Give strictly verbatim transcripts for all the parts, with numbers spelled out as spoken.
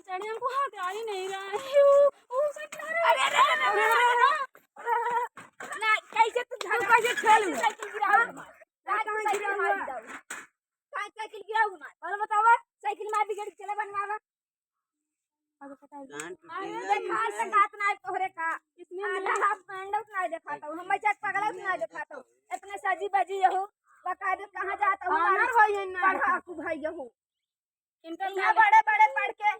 चढ़े, हमको हाथ आ ही नहीं रहा है। यू, ओ, साइकिल, अरे, अरे, अरे, अरे, अरे, अरे, अरे। ना, कैसे तू तू कैसे खेल में? साइकिल गिरा हुआ। साइकिल, साइकिल मार जाओ। साइकिल, साइकिल गिरा हुआ। और बतावा, साइकिल मार बिगड़ के चला बनवावा। अरे, देखा, सकात ना तोहरे का। इसमें आधा नहीं। हाफ पैंट ना देखाता हूँ, हम बच्चा पगला ना देखाता हूँ। इतने सजी बजी यहो, बकायदे कहाँ जाता हूँ, honor मारे हो ये ना। पढ़ा तू भाई यहो। इनका इतना बड़े बड़े पढ़ के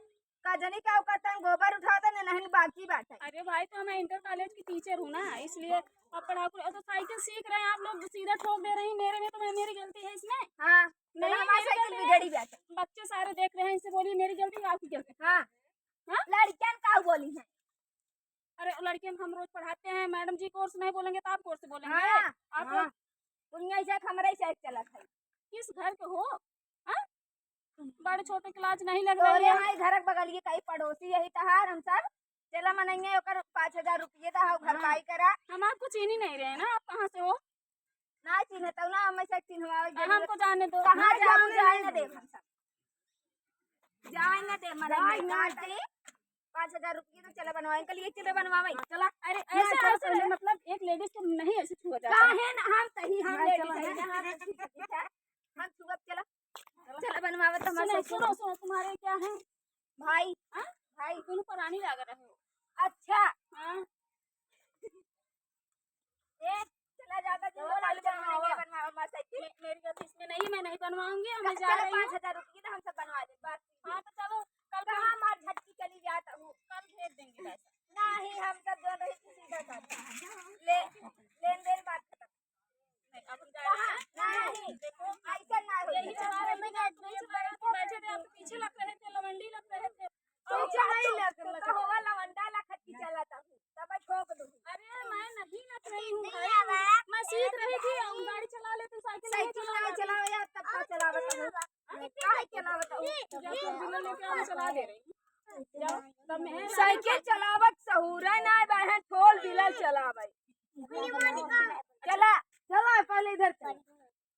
का जनी का करते हैं, गोबर उठाते हैं, नहीं बाकी बात है। अरे भाई, तो मैं इंटर कॉलेज की टीचर हूँ ना, इसलिए अब पढ़ा को, तो साइकिल सीख रहे हैं आप लोग, सीधा ठोक दे रही हैं मेरे में, तो मैं, मेरी गलती है इसमें? हाँ, नहीं, तो हमारी मेरी साइकिल गलती है। बिगड़ी जाती। बच्चे सारे देख रहे हैं, इनसे बोलिए, मेरी गलती है, आपकी गलती है? हाँ। हाँ? लड़कियां का बोली हैं? अरे, लड़कियां हम रोज पढ़ाते हैं, मैडम जी कोर्स नहीं बोलेंगे तो आप कोर्स बोलेंगे? हाँ, आप हाँ। लोग दुनिया से हमरे से चलत है। किस घर के हो? हाँ? बड़े छोटे के लाज नहीं लग रही तोरे है? यहाँ घर के बगल के कई पड़ोसी यही तहार, हम सब चला मनइया ओकर पाँच हजार रुपये दा, हो घर हाँ। पाई करा। हम आपको चीनी नहीं रहे ना, आप कहाँ से हो? ना चिन्हत हो ना, हमें से चिन्हवावे के हाँ, जरूरत। हमको जाने दो। कहाँ ना जाऊँ, जाने जाए ना दे। दे हम सब। जाए ना दे, मरा जाए ना दे। पाँच हजार रुपये तो चला बनवावे, कल ये चले बनवावे। चला। अरे, ना, ऐसे, चला, ऐसे चला। मतलब एक लेडीज को नहीं ऐसे छुआ जाता। काहे ना, हम सही, हम ना, लेडीज चला, हैं, ना। यहाँ पे ठीक है। हम छुआ, चला। चला बनवावे तो हमारे सुनो, साथ सुनो, चला। सुनो, तुम्हारे क्या है? भाई। हाँ? भाई। दोनों परानी लाग रहे हो। अच्छा। हाँ। ए, चला जाता, जो चलो, बोला, कल चलो, बनवाओ। नहीं बनवाओ, मार साइकिल। मे-, मेरी गलती इसमें नहीं, मैं नहीं बनवाऊंगी, और मैं जा चलो, रही हूँ। पाँच हजार रुपये तो हम सब बनवा दे, बात। हाँ, तो चलो, कल कहाँ मार झटकी चली जाता हूँ? कल भेज देंगे पैसा। नहीं, हम सब जो रही थी सीधा साधा। ले, लेन देन बात खत्म। नहीं, अब हम जा रहे हैं। नहीं, देखो, ऐसा ना हो। यही चला रहे थे, बैठे थे, आप पीछे लग रहे थे, लवंडी लग रहे थे। पीछे नहीं लग रहा। तो होगा लवंडा ला खट्टी चला था, तब ठोक दो। अरे, मैं नहीं लग रही हूँ भाई, मैं सीख रही थी, हम गाड़ी चला लेते, साइकिल नहीं साइकिल नहीं चलाती। चलाओ यार, तब का चलावत हो? हाँ? का चलावत हो? जाओ, बिना लेके आओ, मैं चला दे रही हूँ। जाओ, तब मैं साइकिल चलावत सहूरा ना बहन, फोर व्हीलर चलावे। चला, चला पहले इधर चल।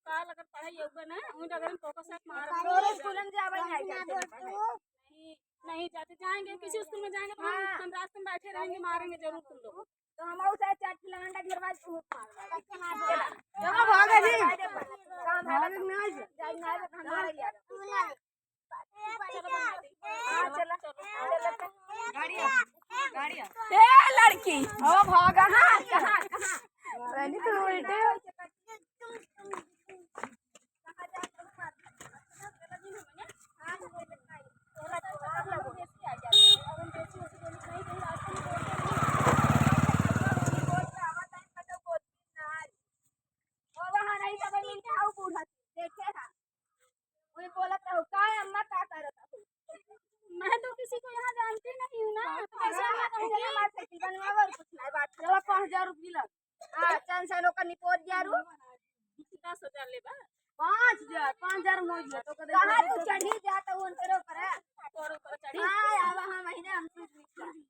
काल अगर पढ़ाई होगा ना, उन अगर हम तोका साथ मार तोरे स्कूल में जावे नहीं जाते। नहीं, नहीं जाते, जाएंगे किसी स्कूल में जाएंगे तो हम, हाँ। हम रास्ते में बैठे रहेंगे, मारेंगे जरूर तुम लोग। तो हम और चाहे चार किलो अंडा घेरवा के मार। चलो भागा जी। काम है। भागे ना आज। जाए ना आज, हम मारे यार। हाँ, चला। गाड़िया, गाड़िया। ए, लड़की, ओ भागा, हाँ, कहाँ, कहाँ? रानी, तू उल्टे हो। ओ, वहाँ नहीं, सब मिलके आओ, बूढ़ा, देखे हाँ। वही बोलत रहो, "का है अम्मा, का करत हो?" मैं तो किसी को यहाँ जानती नहीं हूँ ना, तो कैसे मैं कहूँगी? हमारे साइकिल बनवाओ और कुछ नहीं, बात करो। चलो, पाँच हजार रुपये लग। हाँ, चंद सालों का निपोत ग्यारू। दस हजार लेबा? पाँच हजार, पाँच हजार में हो गया, तो कदे कहाँ तू चढ़ी जाता हूँ उनके ऊपर है? तोर ऊपर चढ़ी। हाँ, अब हम महीने हम कुछ नहीं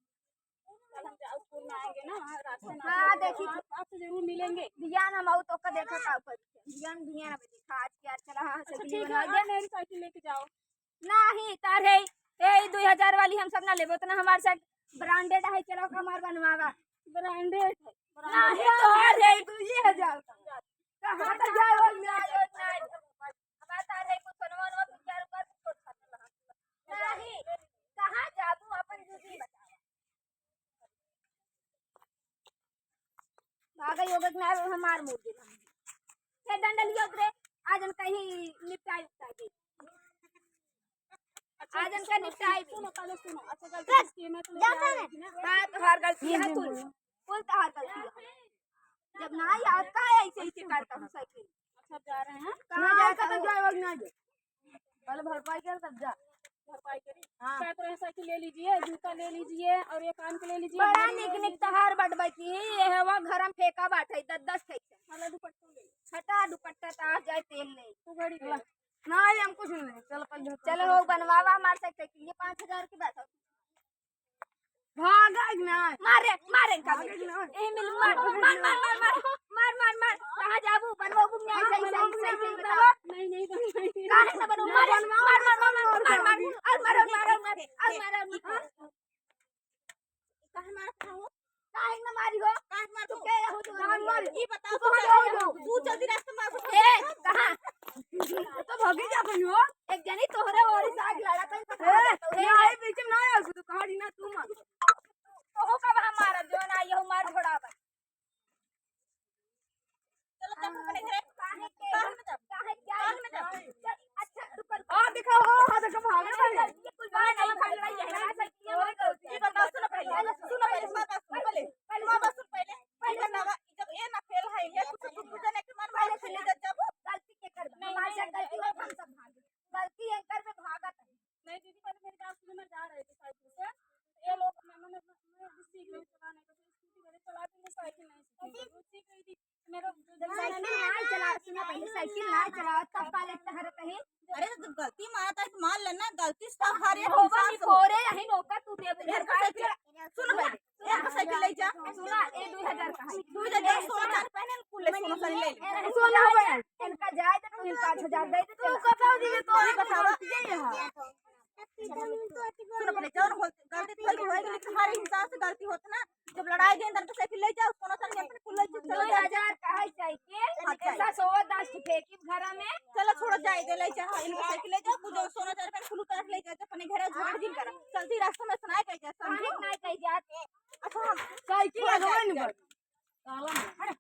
कल हम जा-, स्कूल में आएंगे ना, वहाँ रास्ते में हाँ, आप लोग, देखी। आप, आपसे जरूर मिलेंगे। बियान हम आऊ तो का देखा का ऊपर। बियान, बियान में देखा, आज क्या चला, हाँ, अच्छा, साइकिल ठीक है, बनवा दे। आप मेरी साइकिल लेके जाओ। नहीं, तारे, ए, ई दुई हजार वाली हम सब ना लेबो, उतना हमारे साथ branded है, चलो, हमार बनवावा। Branded है, branded। नहीं, तो आ जाए दुई हजार का। कहाँ तो जाए वो? नहीं, हमारे तारे को सोनवा, वनवा कुछ क्या रुपया से छोड़ सकता है। नहीं, कहाँ जाबू, अपन दीदी बतावा। भागा योगा के नाम हमार मूड दे। ये डंडा लियो रे, आज हम कहीं निपटाई, निपटाई दे। अच्छा, आज हम सुनो, कहीं निपटाई सुनो, भी। सुनो, पहले सुनो। अच्छा, गलती किसकी है? मैं तुम्हें जाता बता है। रही थी ना। हाँ, तोहार गलती है, कुल, कुल तोहार गलती है। जब ना याद का है, ऐसे, ऐसे करता हूँ साइकिल। अच्छा, जा रहे हैं। कहाँ जाता हूँ? जाए, वही ना जाए। पहले भरपाई कर, तब जा। भरपाई करी? हाँ। कहत रहे साइकिल ले लीजिए, जूता ले लीजिए और ये कान के ले लीजिए, बड़ा ये ले निक निक लीजिए। तहार बटबा की, ये हवा घर में फेंका बाटे, दस दस ठे। वाला दुपट्टा ले। हटा दुपट्टा, तार जाए तेल ले। तू घड़ी ले। ना, ये हम कुछ नहीं, चल पहले चलो, हो बनवावा हमार साइकिल, ये पाँच हजार की बात है। भागेग ना। मारे, मारे का भागेग ना। ए, मिल, मार, मार, मार, मार। कहाँ जाबू? बनवाबू ना, सही, सही, सही, सही बताओ। नहीं, नहीं, नहीं, नहीं। काहे ना बनवाबू? मार, मार, मार, मार, मार, मार, मार। और मारो, मारो, मार। फेंक, और फेंक, मारा, ई हाँ? फेंक। काहे मारत हूँ? काहे न मारी हो? काहे मार तू तू? के हो जो काहे मारी? ई बताओ, तू तू कहाँ चल, हो जो? तू जल्दी रास्ता मार, ए, कहाँ? तो भगी जा गई हो। एक जनी तोहरे ओरी से आग लड़ा, तनी पकड़ा ए, जाता है। नहीं, बीच में ना आओ, तू कहाँ रही ना, तू मार। तोहो का वहाँ मारा, जो ना, ये मार घोड़ा बा। चलो, चल, अपने घरे। काहे के? काहे न जाब? काहे जाए? काहे न जाब? चल, अच्छा, रुको, रुको। हाँ, देखो, हो, हाँ, देखो, भागे, भागे। ये कुल बात नहीं, भागे, भागे, ये हमारा गलती है, हमारा गलती है। ये बताओ, सुनो पहले, सुनो पहले, सुनो पहले, सुनो पहले, पहले, सुनो पहले, पहले, पहले, पहले, जब ये ना फेल है, ये कुछ, कुछ, कुछ नहीं, तुम्हारे भाई खेले जब जाबो। गलती के कर, नहीं, हमारे नहीं, गलती नहीं, हो, हम सब भागे। गलती एंकर में भागत है। नहीं दीदी, पहले मेरी बात सुनो, मैं जा रही थी साइकिल से, तो ये लोग, मैं, मैंने, मैं अभी सीख रही हूँ चलाने को, तो स्कूटी मेरे चलाती नहीं, साइकिल नहीं सीखी, वो सीख रही थी, मेरा जब साइकिल ना चला, सुनो पहले, साइकिल ना चला, तब पहले तहर कहीं। अरे, तो गलती मानत है तो मान लेना, गलती से हर एक होबा इंसान नहीं से होबा। फोरे, यही नौका तू दे दे। घर का साइकिल, सुनो पहले, घर का साइकिल ले जा। सुना, ए दो हजार का है। दो हजार का सोना चांदी पहने, कुल ले सोना साड़ी ले ले। ए, सोना हो गया। इनका जाए तो तुम पाँच हजार दे दे, तू चलो। बताओ दीदी, तो ये बताओ। गलती है यहाँ। सुनो पहले, जौन होत, गलती तो होई, होई, लेकिन हर इंसान से गलती होत ना। जब लड़ाई देन, तब तो साइकिल ले जाओ, सोना साड़ी अपने कुल ले जाओ, चलो दो हजार का है साइकिल। अच्छा। ऐसा सौ दस ठे फेंकी घर में। चलो, छोड़ो, जाए दे, ले जा, हाँ, इनका साइकिल ले जाओ, कुछ सोना चांदी पहन, कुल उतार ले जाओ, अपने घर झगड़ा जिन करा। चलती रास्ता में सुनाए कह जा, समझो? काहे नहीं कह जाते? अच्छा, हम साइकिल थोड़ा लगवा जाए नहीं दे। पड़ता। ताला में। अरे,